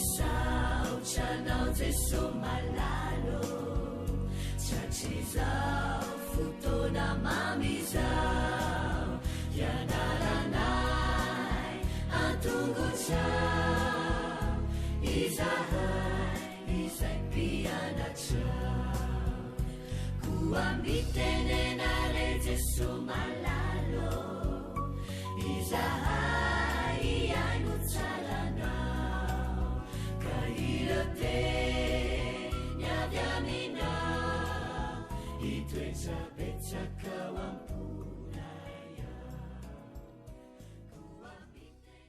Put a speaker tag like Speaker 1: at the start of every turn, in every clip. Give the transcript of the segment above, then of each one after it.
Speaker 1: Misaotra anao Jeso malala ô, Tratrizao fotoana mamy izao, Hianaranay an-tongotrao, Izahay izay mpianatrao. Koa mitenena re Jeso malala ô, Izahay hihaino tsara anao, Ka ireo teny avy aminao, Hitoetra betsaka ao am-ponay ao. Koa mitenena.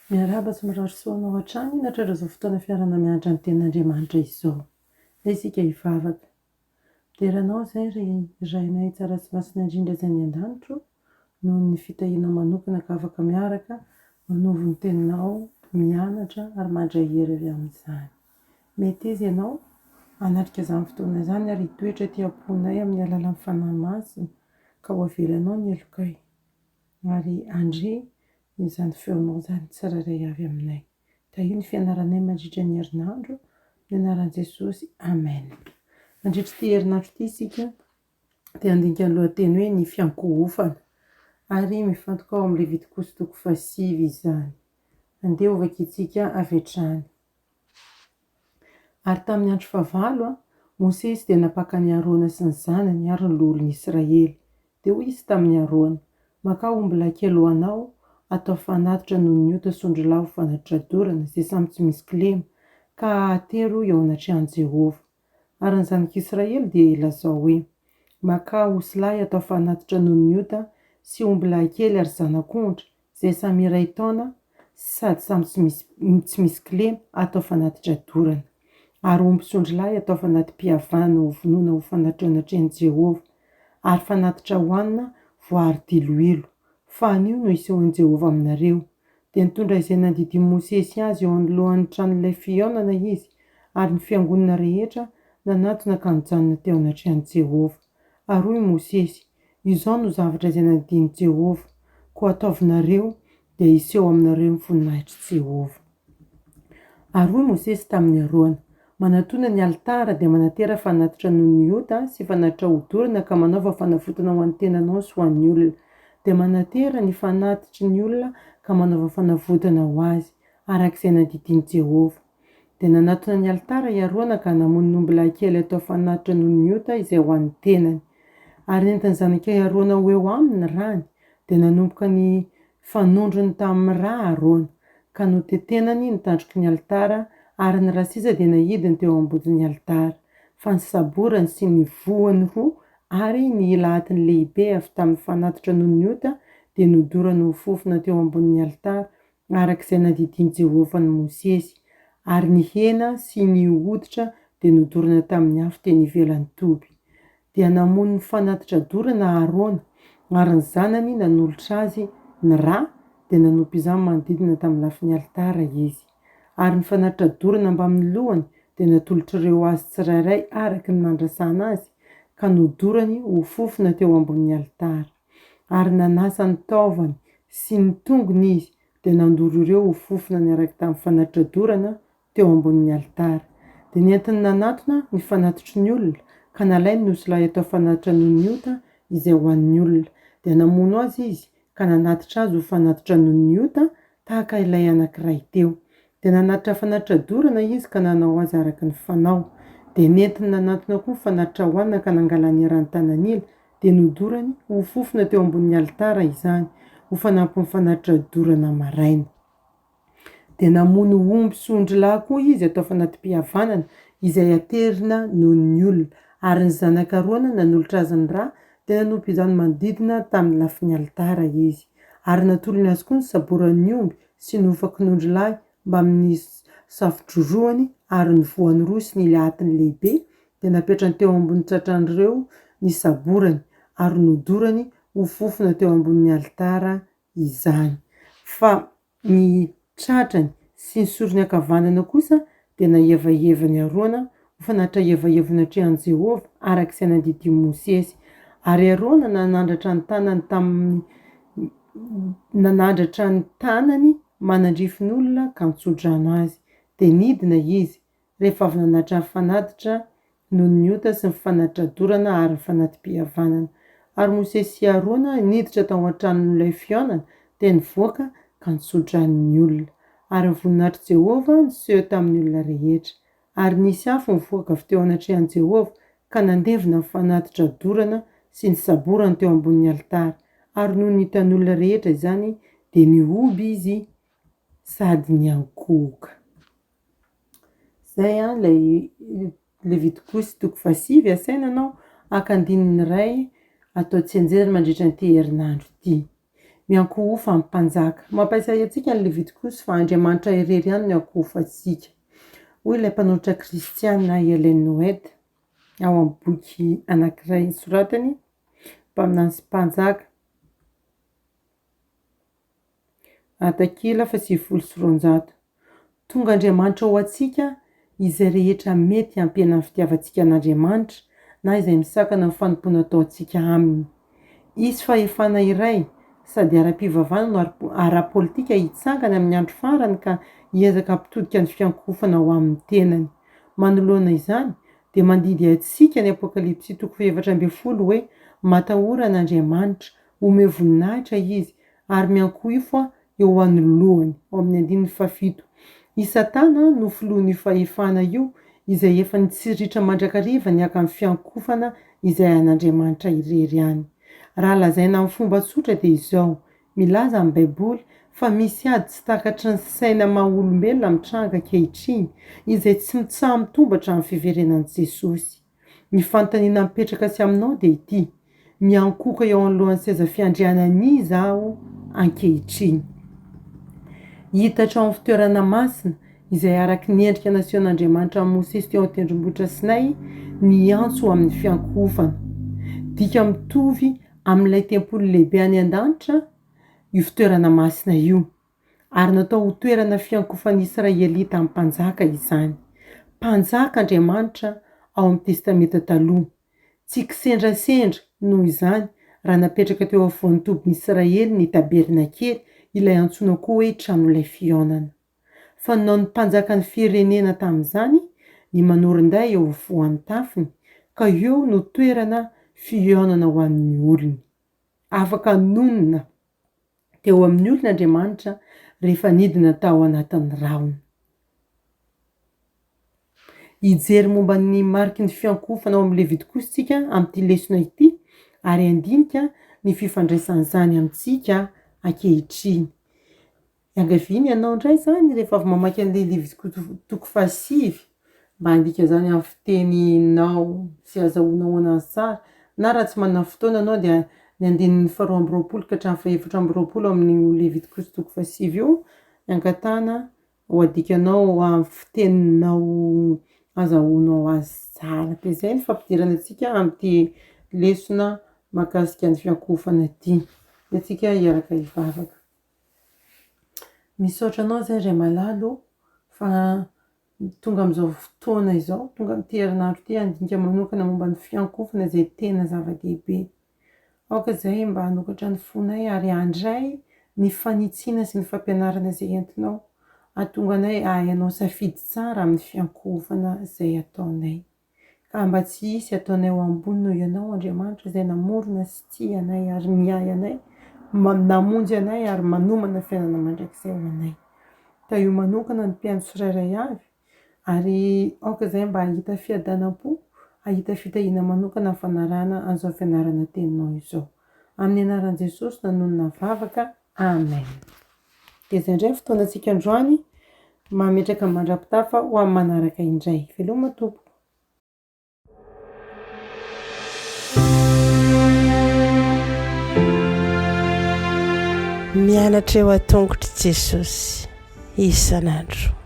Speaker 2: Miarahaba sy mirary soa anao hatrany natratra izao fotoana fiarahana mianatra ny tenin'Andriamanitra izao. Ndeha isika hivavaka. Midera Anao izay ry Rainay tsara sy masina indrindra izay any an-danitra o, noho ny fitahianao manokana ka afaka miaraka manovo ny Teninao, mianatra ary mandray hery avy amin'izany. Meteza Ianao hanatrika izany fotoana izany ary hitoetra aty am-ponay amin'ny alalan'ny Fanahy Masina ka ho avelanao ny helokay ary handre izany feonao izany tsirairay avy aminay. Tahio ny fianaranay mandritra ny herinandro, amin'ny anaran'i Jesosy, Amen. Mandritra ity herinandro ity isika dia handinika ny lohateny hoe ny fiankohofana, ary mifantoka ao amin'ny Levitikosy toko fahasivy izany. Andeha hovakintsika avy hatrany. Ary tamin'ny andro fahavalo, Mosesy dia nampaka an'i Arona sy ny zanany ary ny loholon'i Israely. Dia hoy izy tamin'i Arona, Makà ombilahy kely ho anao, atao fanatitra noho ny ota sy ondrilahy ho fanatitra dorana, izay samy tsy misy kilema, ka ahatero eo anatrehan'i Jehovah. Ary ny zanak'Israely dia ilazao hoe, Makà osilahy atao fanatitra noho ny ota sy ombilahy kely ary zanak'ondry, izay samy iray taona sady samy tsy misy tsy misy kilema atao fanatitra dorana. Ary omby sy ondrilahy atao fanati-pihavanana ho vonoina ho fanatitra eo anatrehan'i Jehovah, ary fanatitra hohanina voaaro diloilo, fa anio no hisehoan'i Jehovah aminareo. Dia nitondra izay nandidian'i Mosesy azy eo anoloan'ny tranolay fihaonana izy, ary ny fiangonana rehetra nanatona ka nijanona teo anatrehan'i Jehovah. Ary hoy Mosesy, Izao no zavatra izay nandidian'i Jehovah, koa ataovinareo, dia hiseho aminareo ny voninahitr'i Jehovah. Ary hoy Mosesy tamin'i Arona, Manatòna ny alitara, dia manatera fanatitra noho ny ota sy fanatitra hodorana ka manaova fanavotana ho an'ny tenanao sy ho an'ny olona. Dia manatera ny fanatitry ny olona ka manaova fanavotana ho azy, araka izay nandidian'i Jehovah. Dia nanatona ny alitara i Arona ka namono ny ombilahy kely atao fanatitra noho ny ota izay ho an'ny tenany. Ary nentin'ny zanak'i Arona ho eo aminy ny rany, dia nanomboka ny fanondrony tamin'ny ra Arona, ka notetenany ny tandroky ny alitara, ary ny ra sisa dia naidiny teo ambodin'ny alitara. Fa ny saborany sy ny voany roa ary ny ila-atiny lehibe avy tamin'ny fanatitra noho ny ota dia nodorany ho fofona teo ambonin'ny alitara, araka izay nandidian'i Jehovah an'i Mosesy, ary ny hena sy ny hoditra dia nodorana tamin'ny afo teny ivelan'ny toby. Dia namono ny fanatitra dorana Arona, ary ny zanany nanolotra azy ny ra, dia nanompo izany manodidina tamin'ny lafin'ny alitara izy. Ary ny fanatitra dorana mbamin'ny lohany dia natolotr'ireo azy tsirairay araka ny nandrasana azy, ka nodorany ho fofona teo ambonin'ny alitara. Ary nanasa ny taovany sy ny tongony izy, dia nandoro ireo ho fofona niaraka tamin'ny fanatitra dorana teo ambonin'ny alitara. Dia nentiny nanatona ny fanatitry ny olona, ka nalainy ny osilahy atao fanatitra noho ny ota, izay ho an'ny olona. Dia namono azy izy, ka nanatitra azy ho fanatitra noho ny ota, tahaka ilay anankiray teo. Dia nanatitra fanatitra dorana izy ka nanao azy araka ny fanao. Dia nentiny nanatona koa ny fanatitra hohanina ka nangalany eran'ny tanan'ila, dia nodorany ho fofona teo ambonin'ny alitara izany, ho fanampin'ny fanatitra dorana maraina. Dia namono omby sy ondrilahy koa izy atao fanati-pihavanana, izay aterina noho ny olona. Ary ny zanak'i Arona nanolotra azy ny ra, dia nanompo izany manodidina tamin'ny lafin'ny alitara izy. Ary natolony azy koa ny saboran'ny omby sy ny hofakin'ondrilahy mbamin'ny safo-drorohany ary ny voany roa sy ny ila-atiny lehibe, dia napetrany teo ambony tratran'ireo ny saborany, ary nodorany ho fofona teo ambonin'ny alitara izany. Fa ny tratrany sy ny sorony ankavanana kosa dia nahevahevan'i Arona ho fanatitra hevahevona atrehan'i Jehovah, araka izay nandidian'i Mosesy. Ary Arona nanandratra ny tanany tamin'ny nanandratra ny tanany manandrify ny olona ka nitso-drano azy. Dia nidina izy, rehefa avy nanatitra ny fanatitra noho ny ota sy ny fanatitra dorana ary ny fanati-pihavanana. Ary Mosesy sy Arona niditra tao an-tranon'ilay fihaonana, dia nivoaka ka nitsodrano ny olona. Ary ny voninahitr'i Jehovah niseho tamin'ny olona rehetra. Ary nisy afo nivoaka avy teo anatrehan'i Jehovah ka nandevona ny fanatitra dorana sy ny saborany teo ambonin'ny alitara. Ary nony hitan'ny olona rehetra izany, dia nihoby izy sady niankohoka. Izay ilay Levitikosy toko fahasivy, asaina ianao haka andininy iray atao tsianjery mandritra an'ity herinandro ity. Miankohofa amin'ny mpanjaka. Mampahatsiahy antsika ny Levitikosy fa Andriamanitra irery ihany no iankohofantsika. Hoy ilay mpanoratra kristiana Ellen White ao amin'ny boky anankiray nosoratany, Mpaminany sy Mpanjaka. Takila faha-290. Tonga Andriamanitra ho antsika izay rehetra mety hampihena ny fitiavantsika an'Andriamanitra na izay misakana ny fanompoana ataontsika Aminy. Hisy fahefana iray, sady ara-pivavahana no ara-politika hitsangana amin'ny andro farany ka hiezaka hampitodika ny fiankohofana ho amin'ny tenany. Manoloana izany, dia mandidy antsika ny Apokalypsy toko faha-14 hoe, Matahora an'Andriamanitra, omeo voninahitra Izy, ary miankohofo eo anoloany, ao amin'ny andininy fahafito. I Satana no filohan'io fahefana io, izay efa nitsiritra mandrakariva ny haka ny fiankofana izay an'Andriamanitra irery ihany. Raha lazaina amin'ny fomba tsotra dia izao, milaza ny Baiboly fa misy ady tsy takatry ny saina maha olombelona mitranga ankehitriny, izay tsy mitsaha-mitombo hatramin'ny fiverenan'i Jesosy. Ny fanontaniana mipetraka sy aminao dia ity, Miankohoka eo anoloan'ny seza fiandrianan'iza aho ankehitriny? Hiitatra ao amin'ny fitoerana masina, izay araka ny endrika nasehon'Andriamanitra an'i Mosesy teo an-tendrombohitra Sinay, ny antso ho amin'ny fiankohofana. Dika mitovy amin'ilay tempoly lehibe any an-danitra io fitoerana masina io. ary natao ho toerana fiankofan'ny Israelita amin'ny mpanjaka izany. Mpanjaka Andriamanitra ao amin'ny Testamenta Taloha. Tsy kisendrasendra, noho izany, raha napetraka teo afovoan'ny tobin'ny Israely ny tabernakely, ilay antsoina koa hoe tranolay fihaonana. Fanaon'ny mpanjakan'ny firenena tamin'izany ny manorin-day eo afovoan'ny tafiny, ka eo no toerana fihaonana ho an'ny olony. Afaka nonina. teo amin'ny olony Andriamanitra rehefa nidina tao anatin'ny rahona. Hijery momba ny mariky ny fiankohofana ao amin'ny Levitikosy isika amin'ity lesona ity ary handinika ny fifandraisan'izany amintsika ankehitriny. Iangaviana ianao indray izany rehefa avy mamaky an'ilay Levitikosy toko fahasivy mba handika izany amin'ny fiteninao sy azahoanao anazy tsara, na raha tsy manana fotoana ianao dia ny andininy faharoa amby roapolo ka hatramin'ny fahefatra amby roapolo amin'io Levitikosy toko fahasivy io ny angatahana ho adikanao amin'ny fiteninao azahoanao azy tsara. Dia izay ny fampidirana antsika amin'ity lesona mahakasika ny fiankohofana ity. Dia antsika hiaraka hivavaka. Misaotra anao izay ry Malala ô fa tonga amin'izao fotoana izao, tonga amin'ity herinandro ity handinika manokana momba ny fiankohofana izay tena zava-dehibe. Aoka izahay mba hanokatra ny fonay ary handray ny fanitsiana sy ny fampianarana izay entinao, hahatonga anay hahay hanao safidy tsara amin'ny fiankohofana izay ataonay. Ka mba tsy hisy ataonay ho ambony noho Ianao, Andriamanitra izay namorona sy tia anay ary miahy anay, namonjy anay ary manomana fiainana mandrakizay ho anay. Tahio manokana ny mpihaino tsirairay avy ary aoka izay mba hahita fiadanam-po, hahita fitahiana manokana amin'ny fanarahana an'izao fianarana teninao izao. Amin'ny anaran'i Jesosy nanonona vavaka. Amen. Dia izay indray ny fotoanantsika androany. Mametraka mandra-pitafa ho amin'ny manaraka indray. Veloma tompoko.
Speaker 3: Mianatra eo an-tongotr'i Jesosy isan'andro.